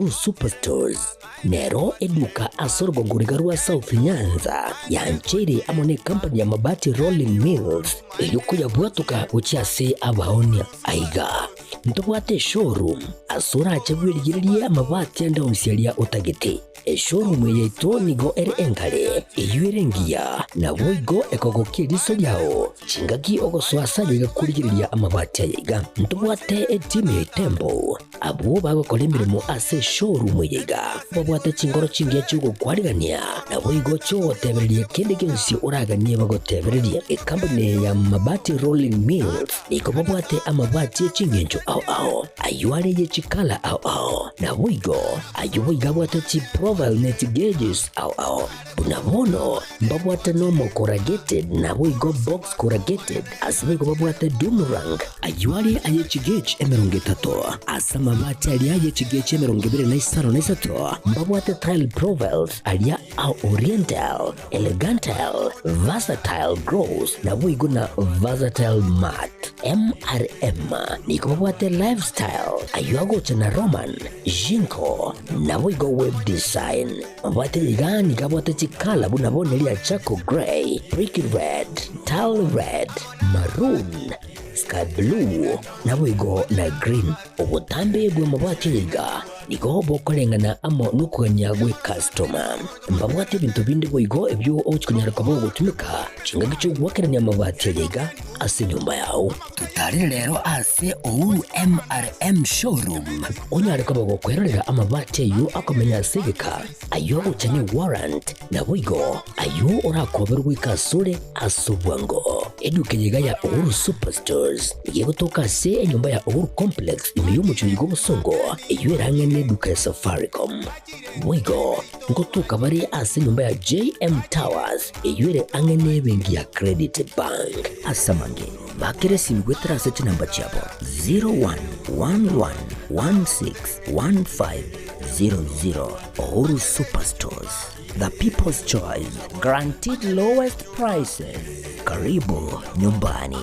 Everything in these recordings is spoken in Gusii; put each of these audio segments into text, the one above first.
Superstores nero eduka ase orogongo riga rwa South Nyanza yancheire amo ne company ya Mabati Rolling Mills erio koyabwatoka gochia ase abaonia. Aiga ntobwate eshowroom ase orache bwerigererie amabati ande onsi aria otagete. Eshowroom eye yaito nigo ere enkare, eyio ere engiya, naboigo ekogokia eriso riao chingaki ogosoa ase aye iga korigereria amabati aya iga. Ntobwate etimu ya Itembo Abwo bagokora emeremo ase eshowroom eye iga babwate chinkoro chingiya chi'ogokwarigania, naboigo chi'ogotebereria kende gionsi oraganie bagotebererie. Ekampuni eye ya Mabati Rolling Mills nigo babwate amabati e chingencho ao ao, ayio are ye chikala ao ao, naboigo ayio boigo abwate chiprofile ne chigauges ao ao. Buna bono mbabwate normal corrugated naboigo box corrugated, ase boigo babwate doom rank, ayio are aye chigauge 30, ase amabati aria aye chigauge 25 na 3 mbabwate tile profiles aria a oriental, elegantile, versatile gloss naboigo na versatile matte. MRM nigo babwate lifestyle ayio agocha na Roman, Jinko naboigo web design. Mabwate iga nigo abwate chikala buna bono eria charcoal grey, brick red, tile red, maroon, sky blue, naboigo na green. Obotambe bw'amabwati aya iga nigo bokoreng'ana amo nokogania gw'ecustoma. Mbabwate ebinto binde boigo ebio ogochia konyara koba ogotumeka chingaki chi'ogoakerania amabati aya iga ase enyomba yao. Totarire rero ase Uhuru MRM Showroom onyare koba gokwerorera amabati ayio akomenya ase egeka, ayio agocha ne warrant, naboigo ayio orakoberwe goika asore ase obwango. Eduka eye iga ya Uhuru Superstores nigo egotoka ase enyomba ya Uhuru Complex ime y'omochie oyo bw'obosongo eyio erang'e neduka ya Safaricom. Boigo ngotoka bare ase enyomba ya JM Towers eyio ere ang'e nebenki ya Credit Bank. Ase amange, bakera esimi goetera ase chinamba chiabo 0111161500. Uhuru Superstores, the people's choice, guaranteed lowest prices. Karibu nyumbani.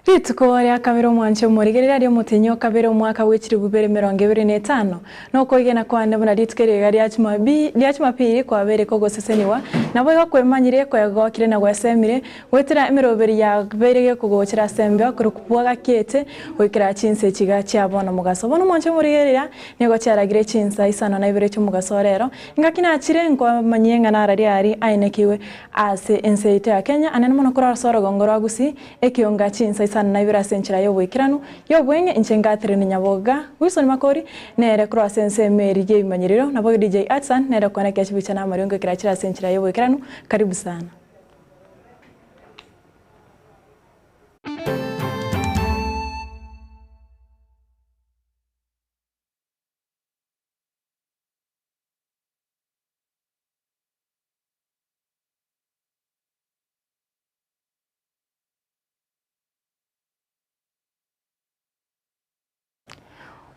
Rituko ria kabere omwanche omorigereria aria omotenyi o kabere omwaka bwe chilifu bibere 25, Nokoigena kwane buna rituko eri iga ria ria Jumapili kwabeire kogoseseniwa, naboigo kwemanyire, kwegokire na gwesemire, goetera emeroberi yabeire gekogochera ase embeo korokwa bwagakiete goikera chinsa echi iga chia bono mogaso. Bono mwanche omorigereria, nigo chiaragire chinsa isano na ibere chi'omogaso o rero, engaki nachire nkwamanyie ng'a nararia aria aenekigwe ase ense yaito ya Kenya, anene mono korwa ase orogongo rwa Gusii, Ekionga chinsa isano na ibere ase enchera y'oboikeranu y'obweng'e, inche ngaterenia nyaboga Wilson Makori, nere korwa ase ensemo eria y'ebimanyerero, naboigo DJ Atsan nere okoenekia chibicha na amariongo ekero achire ase enchera y'oboikeranu. Karibu sana.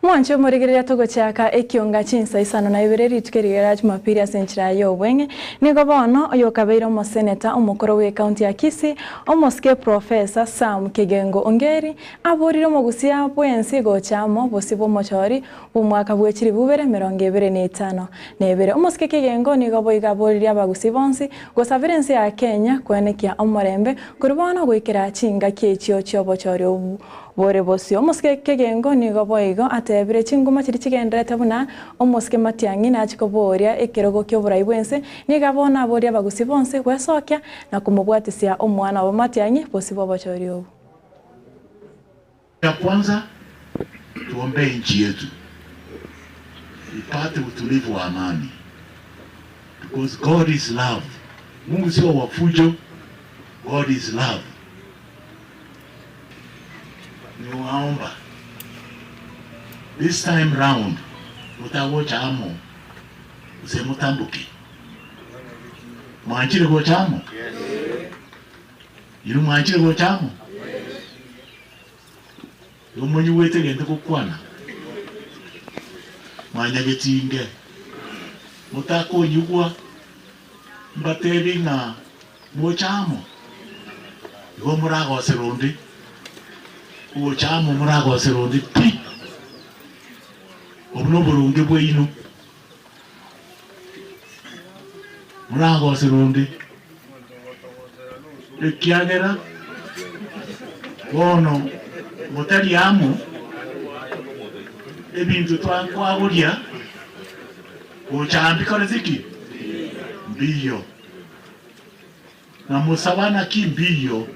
Mwanche omorigereria togochaka ekionga chinsa isano na ibere rituko eri ria Jumapili ase enchera y'obweng'e. Nigo bono oyokabeire omoseneta omokoro bw'ecounty ya Kisii, omosike Professor Sam Kigengo Ongeri, aborire omogusia bwensi gocha amo bosio bw'omochori bw'omwaka bwe chilifu ibere 25. Omosike Kigengo nigo boigo aboririe abagusia bonsi gosabera ense ya Kenya koenekia omorembe korwa bono goikera chingaki echio chi'obochori obu Bore bosio omosike kegengo nigo boigo atebire chinguma chiria chigenderete buna omosike matiang'i nachie koboria ekerogo ki'oborai bw'ense, nigo bono aborie abagusi bonsi gwesokia na komobwatisia omwana obo matiang'i bosio bw'obochori obo. Ya kwanza tuombee nchi yetu ipate utulivu wa amani because God is love. Mungu sio wa fujo, God is love. Niwaomba this time round mutagocha amo gose mutamboke mwanchire gocha amo inwe mwanchire gocha amo igo monyigwete egento gokwana mwanyagetinge motakonyigwa mbatebi ng'a Moche amo, igo moragosere onde, ogocha amo moragosere onde pi. Obwo noboronge bwaino, moragosere onde, ekiagera bono motari amo, ebinto twakwaboria gocha mbikorete ki? Mbiyo. Na mosaba naki mbiyo,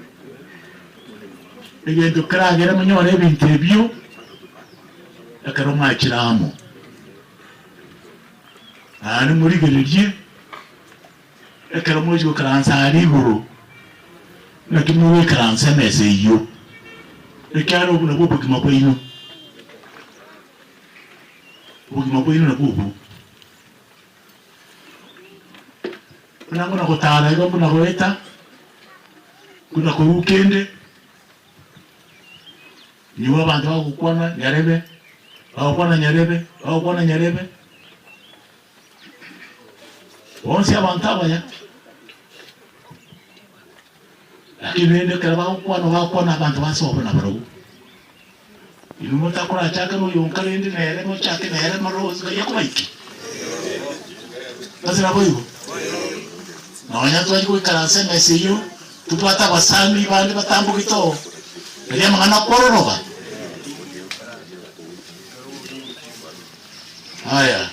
egento keragere monyore ebinto ebio ekero mwachire amo. Naende morigererie ekero mochia goikaransa aria igoro, naki mogoikaransa emesa eyio, ekiagera obwo nabwo obogima bwaino, obogima bwaino nabwo obwo. Buna ngona gotaara igo mbuna goeta, buna korwa kende, nigo abanto bagokwana nyarebe, bagokwana nyarebe, bagokwana nyarebe, bonsi abanto abaya. Lakini rende ekero bagokwana bagokwana abanto basobo nabarobwo. Inwe motakorachake noyonka rende nere mochake nere morose ng'ai akobaike. Ase naboigo, nonya twachia goikaransa emesa eyio, tobwate abasani bande batambogete oo, riria amang'ana akwororoba. Aya,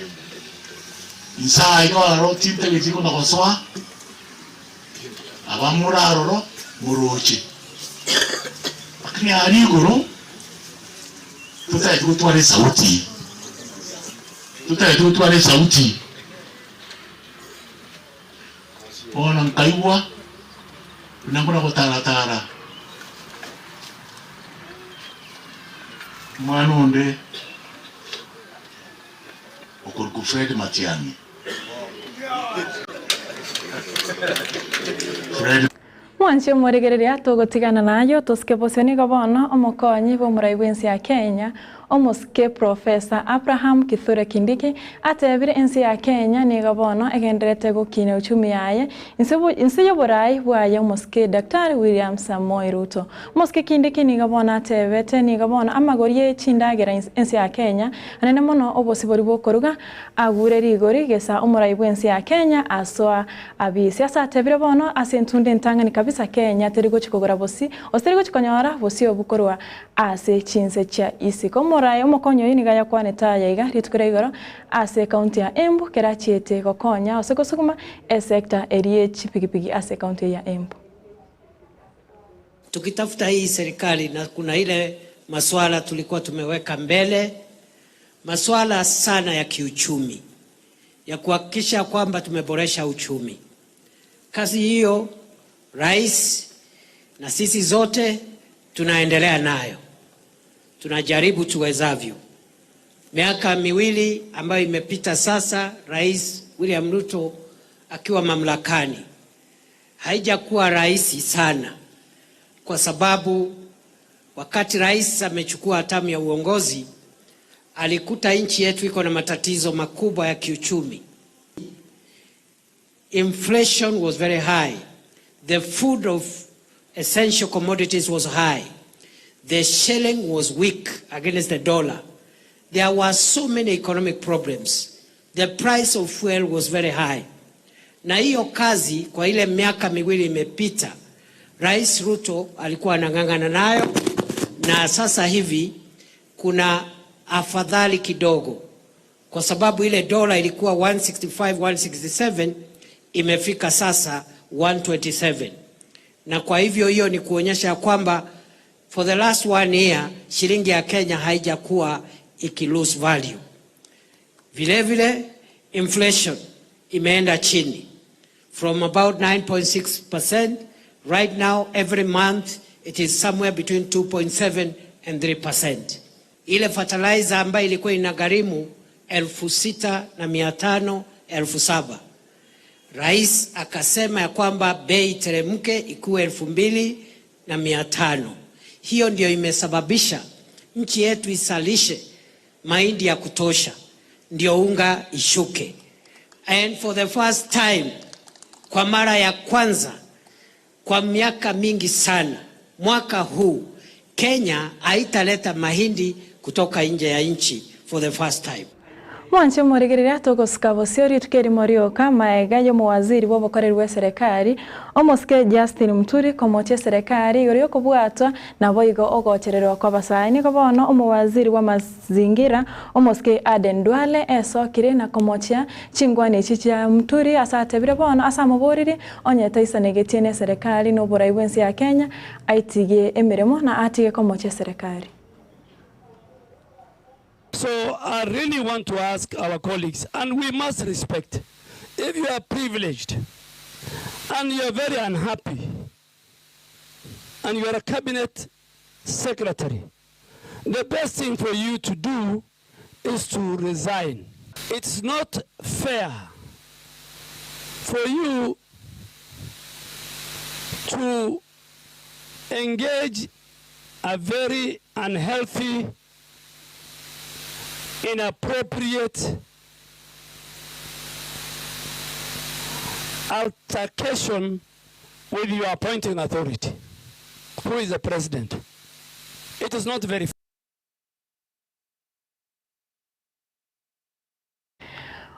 inse aa iga aro tintageti kona gosoa, Abamura aroro moroche, lakini aria igoro totagete gotwara esauti, totagete gotwara esauti. Bono nkaigwa buna nkona gotaratara omwana onde okorokwa Fred Matiang'i. Fred. Mwanche omorigereria togotigana nayo tosike bosio nigo bono omokonyi bw'omorai bw'ense ya Kenya omosike Professor Abraham Kithure Kindiki atebire ense ya Kenya nigo bono egendererete gokina uchumi yaye inse inse y'oborai bwaye omosike Daktari William Samoei Ruto. Omosike Kindiki nigo bono atebete nigo bono amagori ye chindagera ense ya Kenya anene mono obosibori bw'okoruga Agure rigori gesa omorai bw'ense ya Kenya asoa abisi. Ase atebire bono ase entunda entang'ani kabisa Kenya teri gochi kogora bosi gose teri gochi konyora bosi obu korwa ase chinse chia isiko. Omorai omokonyi oyio nigo ayakwanete aya iga rituko ria igoro ase ekaunti ya Embu kero achiete gokonya gose gosuguma esector eria ye chipigipigi ase ekaunti eye ya Embu. Tukitafuta hii serikali na kuna ile maswala tulikuwa tumeweka mbele masuala sana ya kiuchumi ya kuhakikisha kwamba tumeboresha uchumi. Kazi hiyo rais na sisi zote tunaendelea nayo, tunajaribu tuwezavyo. Miaka miwili ambayo imepita sasa, Rais William Ruto akiwa mamlakani, haijakuwa rahisi sana, kwa sababu wakati rais amechukua hatamu ya uongozi Alikuta nchi yetu iko na matatizo makubwa ya kiuchumi. Inflation was very high. The food of essential commodities was high. The shilling was weak against the dollar. There were so many economic problems. The price of fuel was very high. Na hiyo kazi kwa ile miaka miwili imepita, Rais Ruto alikuwa anang'ang'ana nayo, na sasa hivi kuna afadhali kidogo, kwa sababu ile dola ilikuwa 165, 167 imefika sasa 127, na kwa hivyo hiyo ni kuonyesha kwamba for the last one year shilingi ya Kenya haijakuwa iki lose value. Vile vile inflation imeenda chini from about 9.6% right now every month it is somewhere between 2.7 and 3%. Ile fertilizer ambayo ilikuwa inagharimu 6,500, 7,000, Rais akasema ya kwamba bei teremke ikuwe 2,500. Hiyo ndio imesababisha nchi yetu isalishe mahindi ya kutosha, ndio unga ishuke. And for the first time, kwa mara ya kwanza kwa miaka mingi sana, mwaka huu Kenya haitaleta mahindi kutoka nje ya nchi for the first time. Mwanche omorigereria togosuka bosio rituko erimo rioka maega y'omowaziri bw'obokoreri bw'eserekari omosike Justin Muturi komochia eserekari igoro y'okobwatwa naboigo ogochererwa kw'abasae. Nigo bono omowaziri bw'amazingira omosike Aden Duale esokire na komochia chingwana echi chia Muturi ase atebire bono ase amoborire onye taisanegetie n'eserekari na oborai bw'ense ya Kenya aitigie emeremo na atige komochia eserekari. So I really want to ask our colleagues, and we must respect, if you are privileged and you are very unhappy and you are a cabinet secretary, the best thing for you to do is to resign. It's not fair for you to engage a very unhealthy, inappropriate altercation with your appointing authority, who is the president. It is not very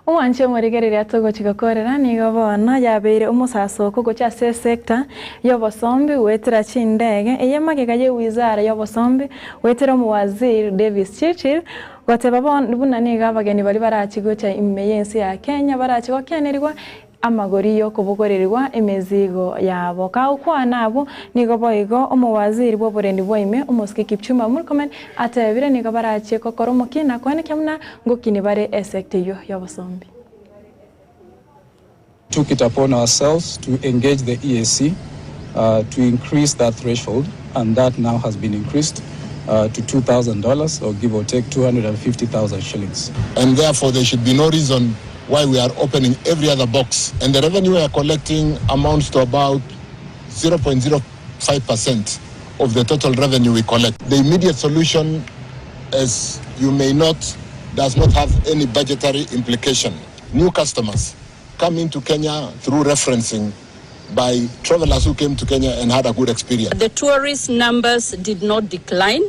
Omwanche omorigereria togochi gokorera nigo bono yabeire omosasoko gochia ase esector y'obosombi goetera chindege eye magega ye wizara y'obosombi goetera omowaziri Davis Chirchir goteba bono buna nigo abageni baria barachi gocha ime y'ense ya Kenya barachi gokenerigwa amagori y'okobogorerirwa emezigo yabo. Kagokwana abwo nigo boigo omowaziri bw'oborendi bwa ime omosike Kipchumba Murkomen atebire nigo barachie gokora omokia na koenekia buna ngokini bare esector eyio y'obosombi. Took it upon ourselves to engage the EAC to increase that threshold, and that now has been increased to $2,000 or give or take 250,000 shillings. And therefore there should be no reason why we are opening every other box. And the revenue we are collecting amounts to about 0.05% of the total revenue we collect. The immediate solution, as you may note, does not have any budgetary implication. New customers come into Kenya through referencing by travelers who came to Kenya and had a good experience. The tourist numbers did not decline.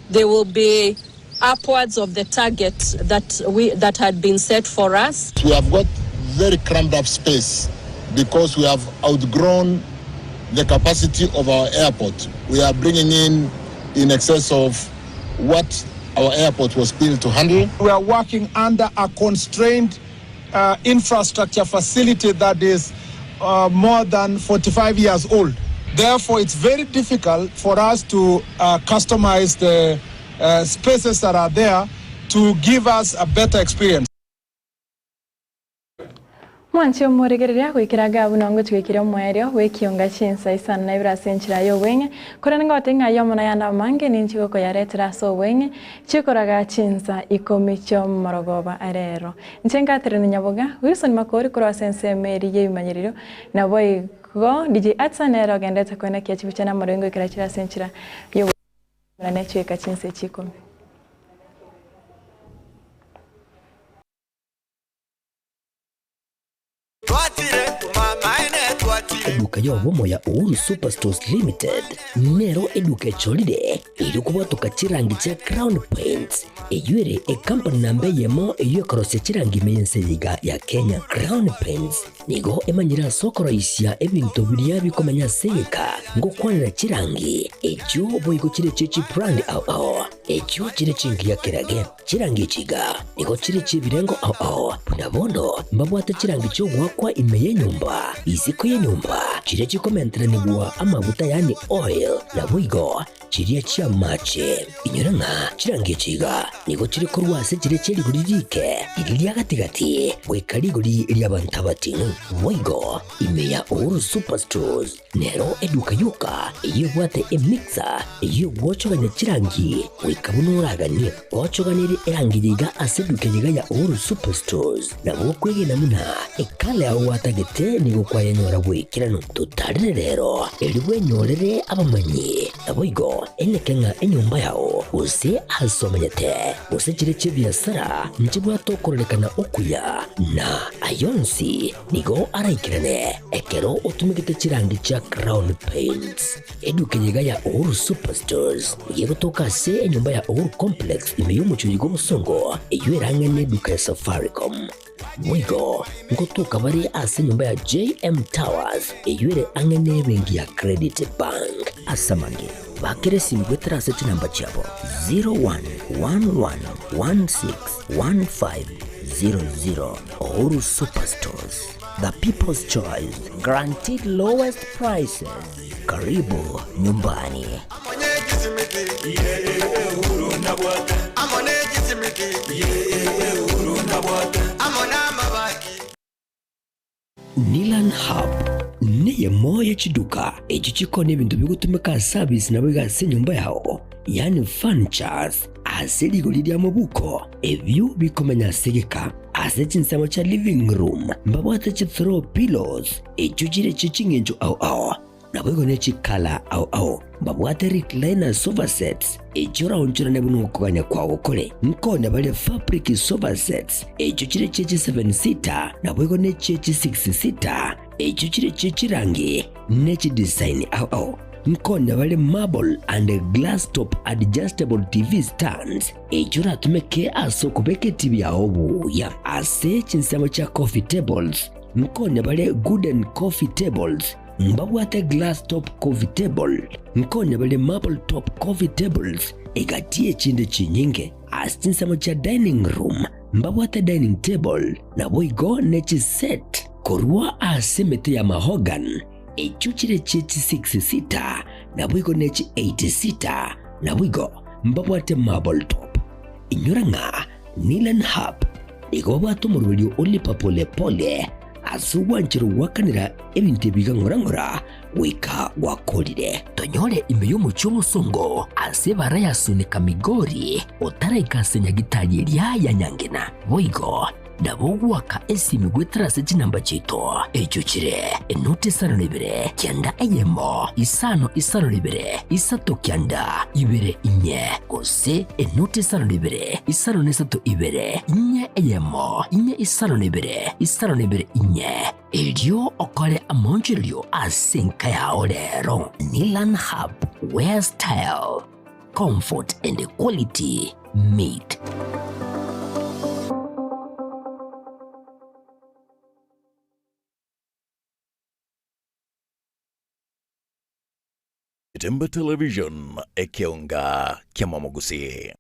They will be upwards of the target that had been set for us. We have got very crammed up space because we have outgrown the capacity of our airport. We are bringing in excess of what our airport was built to handle. We are working under a constrained infrastructure facility that is more than 45 years old. Therefore, it's very difficult for us to customize the spaces that are there to give us a better experience. Mwanche omorigereria goikera gabu nongo chigwikire omwerio gwekionga chinsa isano na ibere ase enchera ya obweng'e korende ngote ng'a yomo na yanda amange ninchi gokoyaretera ase obweng'e chikoraga chinsa ikomi chi'omorogoba arero. Inche ngaterera Nyaboga, Wilson Makori korwa ase ensemo eri y'ebimanyererio nabo igo DJ Atsan ere ogendete koenekia chibicha na amarongo goikera chire ase enchera y'obweng'e na nechigoika chinsa echi ikomi. eduka y'obomo ya Uhuru Superstores Limited nero eduka echorire erio kobwatoka chirangi chia Crown Paints eyio ere ekampani namba eyemo eyio ekorosia chirangi ime y'ense eye iga ya Kenya. Crown Paints nigo emanyire ase okoroisia ebinto biria bikomenya ase egeka ngokwanera chirangi echio boigo chire chie chibrand ao ao echio chire chingiya kerage. Chirangi echi iga nigo chire chi'ebirengo ao ao, buna bono mbabwate chirangi chi'ogoakwa ime y'enyomba, isiko y'enyomba, chiria chikomenteranigwa amaguta yaani oil, naboigo chiria chi'amache. Inyora ng'a chirangi echi iga nigo chire korwa ase chiria chie rigori riike, riria ria gati-gati, goika rigori ri'abanto abating'u. Boigo ime ya Uhuru Superstores Nero eduka yoka eyio ebwate emixer eyio egwochogania chirangi goika buna oraganie. Gochoganerie erangi yiga ase eduka yiga ya Uhuru Superstores nabo okwegena buna ekala yao gwatagete nigo kwayenyora bw'ekeranu. Totarire rero erio bwenyorere abamanyi naboigo eneke ng'a enyomba yao gose ase omenyete gose chire chi'ebiasara nchibwate okororekana okuya na ayonsi Nigo araikerane ekero otumegete chirangi chia Crown Paints. Eduka eye iga ya Uhuru Superstores nigo egotoka ase enyomba ya Uhuru Complex ime y'omochie oyo bw'obosongo eyio erang'e neduka ya Safaricom. Boigo ngotoka bare ase enyomba ya JM Towers eyio ere ang'e nebenki ya Credit Bank. Ase amange, bakera esimi goetera ase chinamba chiabo 0111161500. Uhuru Superstores, the people's choice, guaranteed lowest prices. Karibu nyumbani. Nilan Hub neyemo ye chiduka echio chikoonia ebinto bigotumeka ase service naboigo ase enyomba yao, yaani furnitures, ase rigori ria mobuko, ebio bikomenya ase egeka. Ase chinsemo chia living room mbabwate chi throw pillows echio chire chie ching'encho ao ao, naboigo ne chikala ao ao. Mbabwate recliner sofa sets echio oraonchorane buna okogania kwao kore. Nkonya bare fabric sofa sets echio chire chie chi seven seater naboigo ne chie chi six seater echio chire chie chirangi ne chidesign ao ao. Nkonya bare marble and glass top adjustable TV stands Echio oratumeke ase okobeka etibi yao buya. Ase chinsemo chia coffee tables, nkonya bare gooden coffee tables, mbabwate glass top coffee table, nkonya bare marble top coffee tables, egati echinde chinyinge. Ase chinsemo chia dining room, mbabwate dining table, naboigo ne chiset korwa ase emete ya mahogany, Echio chire chie chi-six seater, naboigo ne chi-eight seater, naboigo mbabwate marble top. Inyora ng'a Nilan Hub nigo babwate omoroberio o lipa pole pole ase ogwancherwa goakanera ebinto ebi iga ng'ora ng'ora goika gwakorire. Tonyore ime y'omochie omosongo ase ebara ya Sunika Migori otaraika ase nyagitari eria ya Nyangena. Boigo Nabo ogoaka esimi goetera ase chinamba chiaito, echio chire, enoti isano na ibere, kianda eyemo, isano isano na ibere, isato kianda, ibere inye, gose enoti isano na ibere, isano na isato ibere, inye eyemo, inye isano na ibere, isano na ibere inye. Erio okore amaonchorerio ase enka yao rero. Nilan Hub, where style, comfort and quality meet. Temba Television, ekeonga kiamamogusii.